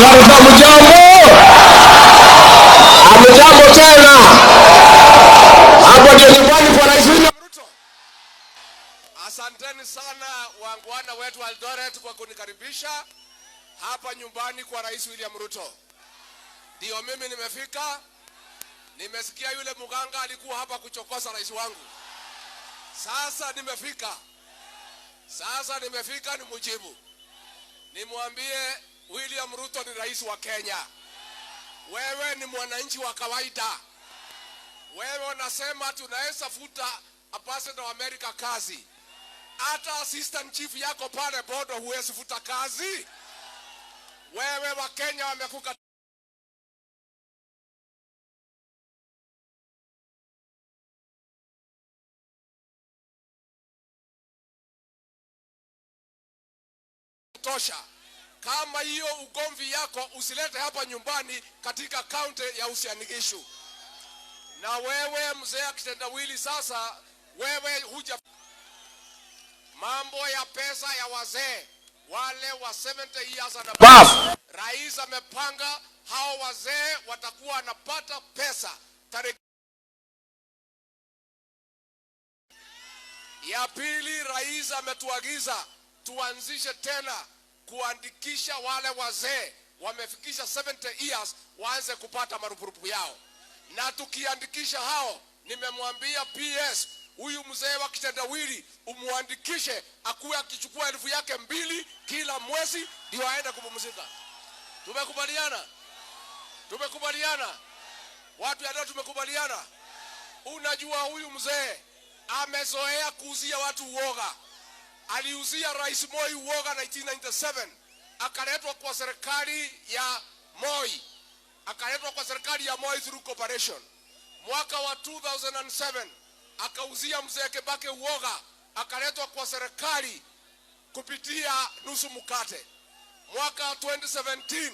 Watu hamjambo? Hamjambo tena. Hapo ndio nyumbani kwa Rais William Ruto. Asanteni sana wangwana wetu Eldoret kwa kunikaribisha hapa nyumbani kwa Rais William Ruto. Ndio mimi nimefika. Nimesikia yule mganga alikuwa hapa kuchokoza rais wangu. Sasa nimefika. Sasa nimefika nimjibu. Nimwambie William Ruto ni rais wa Kenya. Wewe ni mwananchi wa kawaida. Wewe unasema tunaweza futa ambassador wa America kazi. Hata assistant chief yako pale bodo huwezi futa kazi. Wewe wa Kenya wamekuka tosha. Kama hiyo ugomvi yako usilete hapa nyumbani katika kaunti ya Uasin Gishu. Na wewe mzee kitendawili, sasa wewe huja mambo ya pesa ya wazee wale wa 70 years and above. Rais amepanga hao wazee watakuwa wanapata pesa tarehe ya pili. Rais ametuagiza tuanzishe tena kuandikisha wale wazee wamefikisha 70 years waanze kupata marupurupu yao, na tukiandikisha hao, nimemwambia PS huyu mzee wa kitendawili umuandikishe akuwe akichukua 2,000 kila mwezi ndio aende kupumzika. Tumekubaliana? Tumekubaliana watu ya leo, tumekubaliana. Unajua huyu mzee amezoea kuuzia watu uoga. Aliuzia Rais Moi uoga 1997, akaletwa kwa serikali ya Moi, akaletwa kwa serikali ya Moi through cooperation. Mwaka wa 2007 akauzia mzee Kibaki uoga, akaletwa kwa serikali kupitia nusu mkate. Mwaka 2017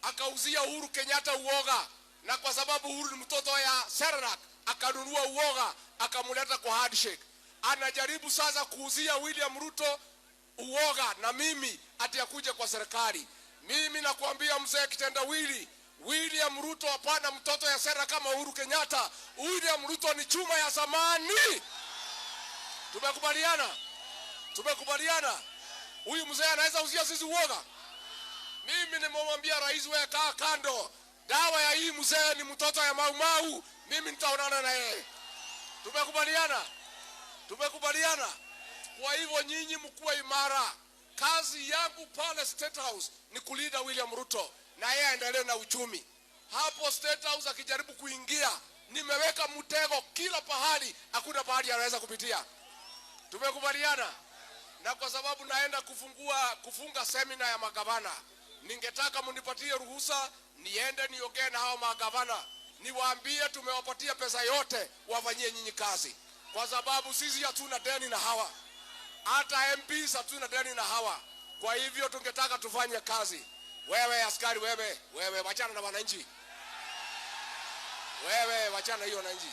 akauzia Uhuru Kenyatta uoga, na kwa sababu Uhuru ni mtoto ya Sernak akanunua uoga akamleta kwa handshake. Anajaribu sasa kuuzia William Ruto uoga na mimi ati akuje kwa serikali. Mimi nakuambia mzee kitendawili, William Ruto hapana mtoto ya sera kama Uhuru Kenyatta. William Ruto ni chuma ya zamani. Tumekubaliana? Tumekubaliana? Huyu mzee anaweza uzia sisi uoga? Mimi nimemwambia rais, wewe kaa kando, dawa ya hii mzee ni mtoto ya Mau Mau, mimi nitaonana na yeye. Tumekubaliana? Tumekubaliana? Kwa hivyo nyinyi mkuwe imara. Kazi yangu pale State House ni kulinda William Ruto na yeye aendelee na uchumi. Hapo State House akijaribu kuingia, nimeweka mtego kila pahali, hakuna pahali anaweza kupitia. Tumekubaliana? Na kwa sababu naenda kufunga semina ya magavana, ningetaka mnipatie ruhusa niende niongee na hao magavana, niwaambie tumewapatia pesa yote wafanyie nyinyi kazi, kwa sababu sisi hatuna deni na hawa, hata MPs hatuna deni na hawa. Kwa hivyo tungetaka tufanye kazi. Wewe askari, wewe wachana na wananchi, wewe wachana hiyo wananchi.